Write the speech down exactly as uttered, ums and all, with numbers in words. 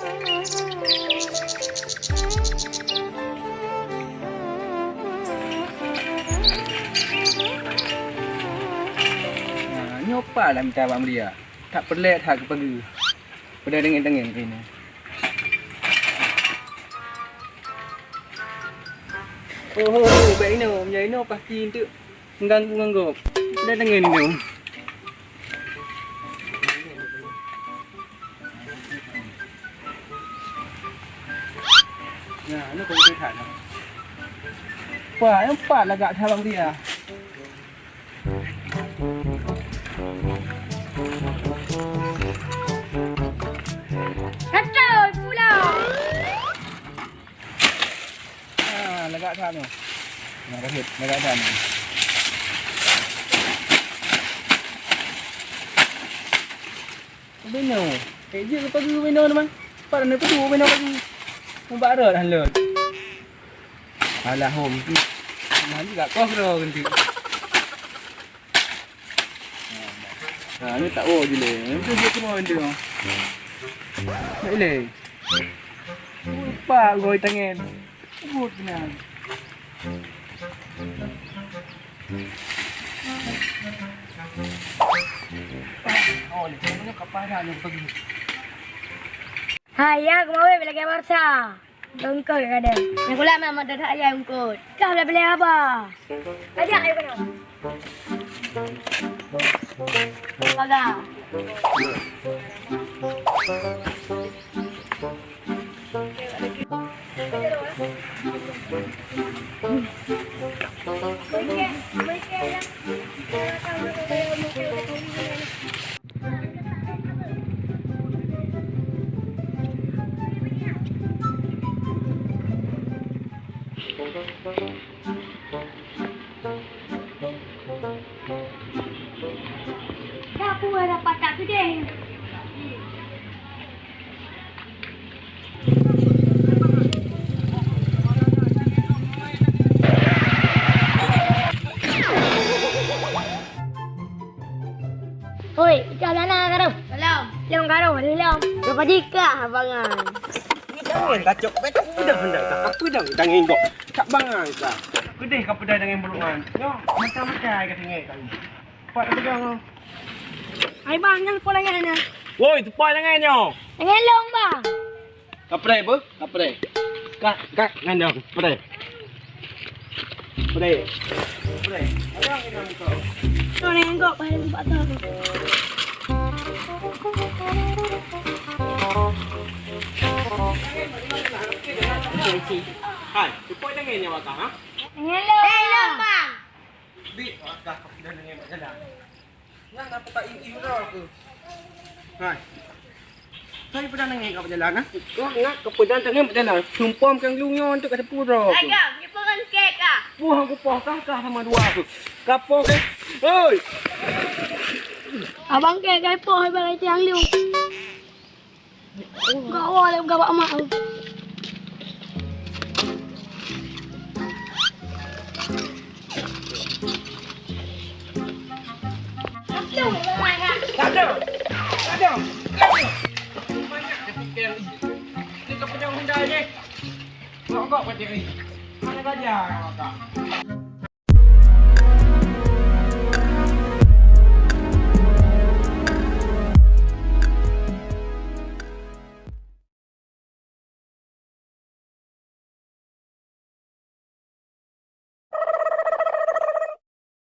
Nah, nyoe pat lah mita bak Mulia. Tak peureulèe that keu peugah. Peudeh deungon-deungon keu inoe. Oh, oh, oh, bèk inoe, meunyoe inoe pasti enteuk mengganggu ngon gob. Peudeh deungon inoe. Nah, inoe keu that. Wah, nyoe pat lagak that bak Mulia. Kacau pula. Ah, lagak that nyoe. Nah, lagak that nyoe. Binoe. Eh, jeuet keu pagi binoe teuma. Pat na peuduek binoe pagi. Mubak rot han lôn. Alah, hom. Nah, juga koh keudroe ganti. Ha, ni tak oh je leh. Itu dia semua dia. Nak leh. Lupa goi tangan. Ubut kena. Oh, ni mana kapal dah ni pergi. Hai, ya, kemawé bila ke Barca. Ungkot kadang. Nyang kula mah meudoh that ayam ungkot. Kah bela-bela haba. Ajak ayo kena. Paga. Dah kuat dah patak tu deh. Hoi, ika lana karo. Salam. Lom karo, lom. Berapa jika abangan? Ni jangan kacok, kacok udah hendak tak apa dah tangan kau. Tak bangang kah? Keudeh ka peudai dengan beureuan. Nyoe, macam-macam ka tinggai kami. Pat pegang. Hai bang, nyang seupôt tangan nyan. Woi, seupôt tangan nyoe. Tangan long bang. Kapreh beuh, kapreh. Kak, kak, ngandong, kapreh. Kapreh. Kapreh. Ada yang kena muka. Tuh, nengok, pada buka tu. Hai, seupôt tangan nyoe, Kak, ha? Hello, bang. Bik, ah, dah, dah dengar mak jalan. Nah, kenapa tak iri dah aku? Hai. Saya pernah dengar kat jalan, ah? Kau nak ke pedang tangan kat jalan. Sumpah kang lu nyon tu kata pura aku. Agam, ni pun kek ah. Wah, aku poh kah sama dua tu. Kapo ke? Oi. Abang kek kai poh bang tiang lu. Gawa lé gawa mak. Ada. Ada. Ada. Banyak kepikiran ni. Ni kau pegang benda ni. Kok kok pakai ni. Mana gajah kau tak?